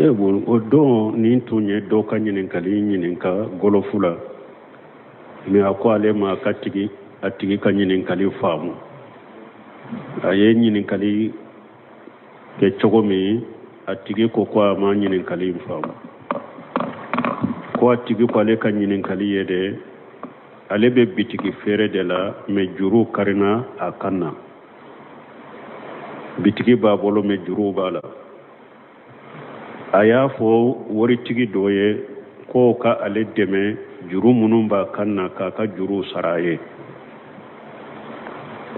Bon, o don nin tun ye dɔ ka ɲininkali ɲininka gɔlɔfu la, mais a ko ale ma ka tigi a tigi ka ɲininkali faamu. A ye ɲininkali kɛ cogo min, a tigi ko ko a ma ɲininkali in faamu. Ko a tigi ko ale ka ɲininkali ye de, ale bɛ bitigi feere de la, mais juru karina a kan na. Bitigi b'a bolo, mais juru b'a la. A y'a fɔ waritigi dɔ ye k'o ka ale dɛmɛ juru minnu b'a kan na, k'a ka juru sara a ye.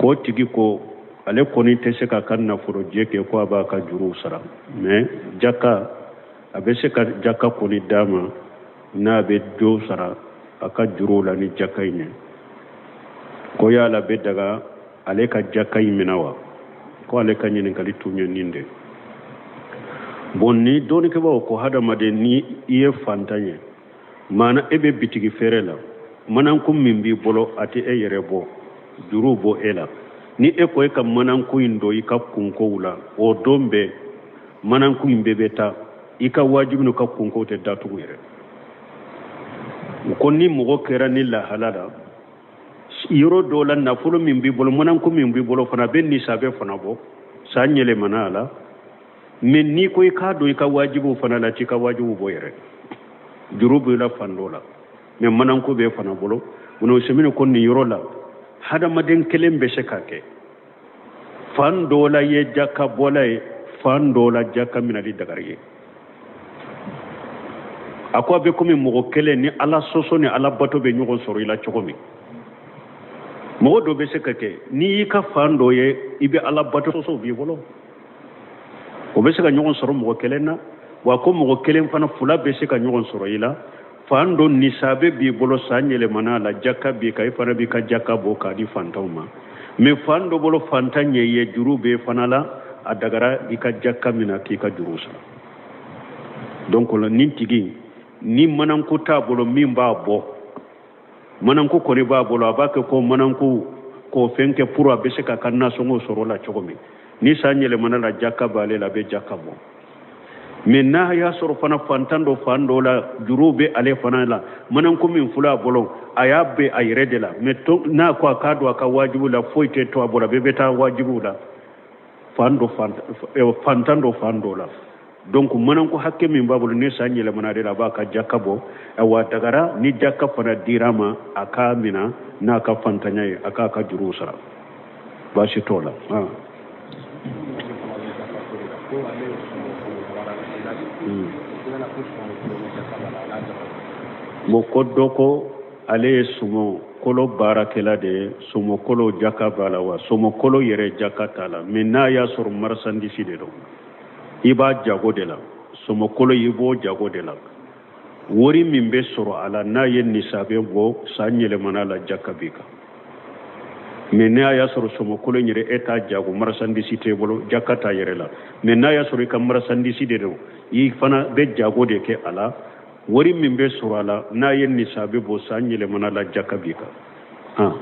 K'o tigi ko ale kɔni tɛ se k'a ka nafolojɛ kɛ ko a b'a ka juruw sara, mais jaka, a bɛ se ka jaka kɔni d'a ma, n'a bɛ dɔ sara a ka juruw la ni jaka in ye. Ko yala bɛ daga ale ka jaka in minɛ wa? Ko ale ka ɲininkali tun ye nin de. Bon, ni dɔnnikɛbaaw ko hadamaden, ni i ye fantan ye, maana e bɛ bitigi feere la, mananku min b'i bolo, a tɛ e yɛrɛ bɔ, juru bɔ e la. Ni e ko e ka mananku in don i ka kunkow la, o don bɛɛ mananku in bɛɛ bɛ taa i ka wajibi n'u ka kunkow tɛ datugu yɛrɛ. Ko ni mɔgɔ kɛra ni lahala la, yɔrɔ dɔw la, nafolo min b'i bolo, mananku min b'i bolo fana, a bɛ nisabɛ fana bɔ, san yɛlɛmana a la. Mais n'i ko i k'a don i ka wajibiw fana la, t'i ka wajibiw bɔ yɛrɛ, juru b'i la fan dɔ la, mais mananku b'e fana bolo. Ibn Usaymin ko nin yɔrɔ la, hadamaden kelen bɛ se ka kɛ fan dɔ la ye jaka bɔla ye, fan dɔ la jaka minɛli dagari ye. A ko a bɛ komi mɔgɔ kelen ni Ala sɔsɔ ni Ala bato bɛ ɲɔgɔn sɔrɔ i la cogo min. Mɔgɔ dɔ bɛ se ka kɛ n'i y'i ka fan dɔ ye, i bɛ Ala bato sɔsɔ b'i bolo, o bɛ se ka ɲɔgɔn sɔrɔ mɔgɔ kelen na. Wa ko mɔgɔ kelen fana fila bɛ se ka ɲɔgɔn sɔrɔ i la. Fan dɔ nisabe b'i bolo, san yɛlɛmana la, jaka b'i kan, i fana b'i ka jaka bɔ k'a di fantanw ma. Mais fan dɔ bolo, fantan ɲɛ ye, juru b'e fana la, a dagara i ka jaka minɛ k'i ka juru sara. Donc la nin tigi ni mananku t'a bolo min b'a bɔ, mananku kɔni b'a bolo, a b'a kɛ ko mananku k'o fɛn kɛ pour a bɛ se k'a ka nasɔngɔ sɔrɔ la cogo min. Ni san yɛlɛmana la, jaka b'ale la, a bɛ jaka bɔ. Mais n'a y'a sɔrɔ fana fantan dɔ fan dɔ la, juru bɛ ale fana la, mananku min filɛ a bolo, a y'a bɛ a yɛrɛ de la, mais n'a ko a k'a don a ka wajibiw la, foyi tɛ to a bolo, a bɛɛ bɛ taa wajibiw la, fan dɔ fantan dɔ fan dɔ la. Donc mananku hakɛ min b'a bolo, ni san yɛlɛmana de la, a b'a ka jaka bɔ. Awa, dagara ni jaka fana dira a ma, a k'a mina n'a ka fantanya ye, a k'a ka juruw sara, baasi t'o la. Bon, ko dɔ ko ale ye sumɔ kolo baarakɛla de ye, sumɔ kolo jaka b'a la wa? Sumɔ kolo yɛrɛ jaka t'a la, mais n'a y'a sɔrɔ marchandise de don, i b'a jago de la, sɔmɔkolo i b'o jago de la, wari min bɛ sɔrɔ a la, n'a ye nisabe bɔ, san yɛlɛmana la, jaka b'i kan. Mais n'a y'a sɔrɔ sɔmɔkolo yɛrɛ e t'a jago, marchandise t'e bolo, jaka t'a yɛrɛ la. Mais n'a y'a sɔrɔ i ka marchandise de don, i fana bɛ jago de kɛ a la, wari min bɛ sɔrɔ a la, n'a ye nisabe bɔ, san yɛlɛmana la, jaka b'i kan.